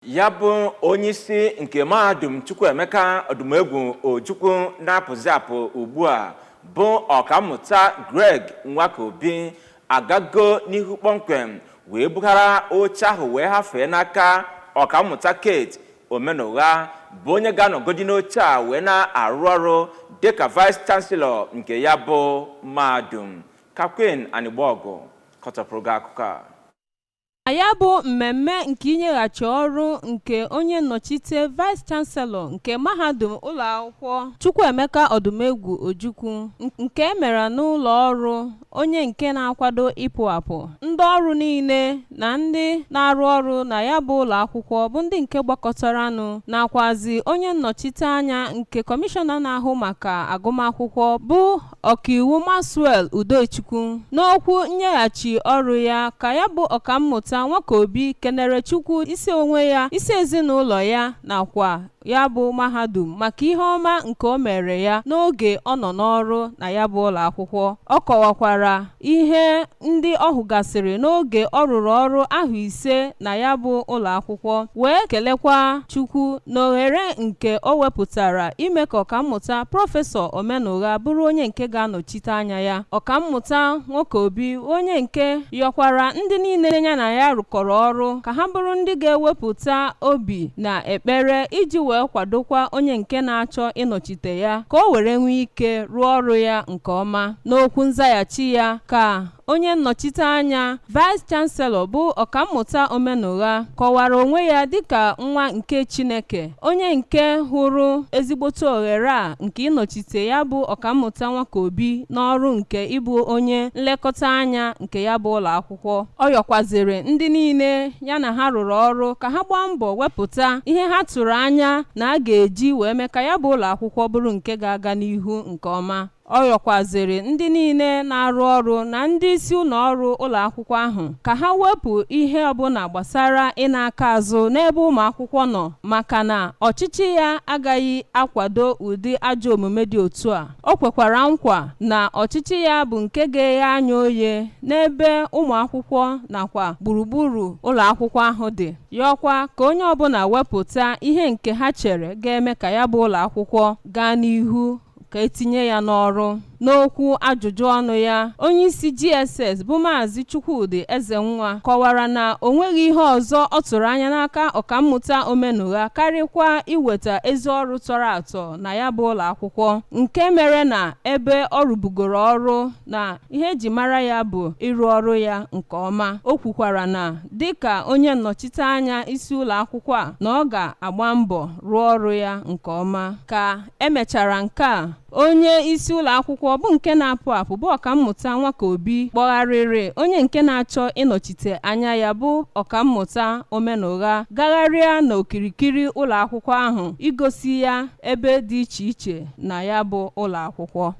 Ya bụ onyeisi nke Mahadum Chukwuemeka Odumegwu Ojukwu na-apụzi apụ ugbu a, bụ Ọkammụta Greg Nwakobi, agago n'ihu kpọmkwem wee bughara oche ahụ wee hafee n'aka Ọkammụta Kate Omenụgha, bụ onye ga-anọgodi n'oche a wee na-arụ ọrụ dịka Vice Chancellor nke ya bụ mahadum. Ka Queen Anịgbọgụ kọtọpụrụ gị akụkọ a. Na ya bụ mmemme nke inyeghachi ọrụ nke onye nnọchite Vice Chancellor nke mahadum ụlọakwụkwọ Chukwuemeka Odumegwu Ojukwu, nke e mere n'ụlọ ọrụ onye nke na-akwado ịpụ apụ, ndị ọrụ niile na ndị na-arụ ọrụ na ya bụ ụlọ akwụkwọ bụ ndị nke gbakọtaranụ, nakwazi onye nnọchite anya nke kọmishọna na-ahụ maka agụmakwụkwọ, bụ Ọkaiwu Maxwell Udochukwu. N'okwu nyeghachi ọrụ ya, ka ya bụ Ọkammụta Nwakobi kenere Chukwu isi onwe ya, isi ezinụlọ ya, nakwa ya bụ mahadum maka ihe ọma nke o mere ya n'oge ọ nọ n'ọrụ na ya bụ ụlọ akwụkwọ. Ọ kọwakwara ihe ndị ọ hụgasịrị n'oge ọ rụrụ ọrụ ahụ 5 na ya bụ ụlọ akwụkwọ, wee kelekwa Chukwu na ohere nke o wepụtara ime ka Ọkammụta Prọfesọ Omenụgha bụrụ onye nke ga-anọchite anya ya. Ọkammụta Nwakobi, onye nke yọkwara ndị niile ya na ya rụkọrọ ọrụ ka ha bụrụ ndị ga-ewepụta obi na ekpere iji wee kwadokwa onye nke na-achọ ịnọchite ya, ka o were nwee ike rụọ ọrụ ya nke ọma. N'okwu nzaghachi ya, ka onye nnọchite anya Vice Chancellor, bụ Ọkammụta Omenụgha, kọwara onwe ya dịka nwa nke Chineke, onye nke hụrụ ezigbote ohere a nke ịnọchite ya bụ Ọkammụta Nwakobi n'ọrụ nke ịbụ onye nlekọta anya nke ya bụ ụlọ akwụkwọ. Ọ yọkwaziri ndị niile ya na ha rụrụ ọrụ ka ha gbaa mbọ wepụta ihe ha tụrụ anya na a ga-eji wee mee ka ya bụ ụlọ akwụkwọ bụrụ nke ga-aga n'ihu nke ọma. Ọ yọkwaziri ndị niile na-arụ ọrụ na ndị isi ụlọ ọrụ ụlọ akwụkwọ ahụ ka ha wepụ ihe ọbụla gbasara ịna aka azụ n'ebe ụmụ akwụkwọ nọ, maka na ọchịchị ya agaghị akwado ụdị ajọ omume dị otu a. O kwekwara nkwa na ọchịchị ya bụ nke ga-eghe anya oye n'ebe ụmụ akwụkwọ nakwa gburugburu ụlọ akwụkwọ ahụ dị, yọọkwa ka onye ọbụla wepụta ihe nke ha chere ga-eme ka ya bụ ụlọ akwụkwọ gaa n'ihu, ka etinye ya n'ọrụ. N'okwu ajụjụ ọnụ ya, onyeisi GSS, bụ Maazị Chukwudị Ezenwa, kọwara na o nweghị ihe ọzọ ọ tụrụ anya n'aka Ọkammụta Omenụgha karịkwa iweta ezi ọrụ tọrọ atọ na ya bụ ụlọ akwụkwọ, nke mere na ebe ọ rụbugoro ọrụ na ihe eji mara ya bụ ịrụ ọrụ ya nke ọma. O kwukwara na dịka onye nnọchite anya isi ụlọ akwụkwọ a, na ọ ga-agba mbọ rụọ ọrụ ya nke ọma. Ka emechara nke a, onye isi ụlọ akwụkwọ bụ nke na-apụ apụ, bụ Ọkammụta Nwakobi, kpọgharịrị onye nke na-achọ ịnọchite anya ya, bụ Ọkammụta Omenụgha, gagharịa n'okirikiri ụlọ akwụkwọ ahụ igosi ya ebe dị iche iche na ya bụ ụlọ akwụkwọ.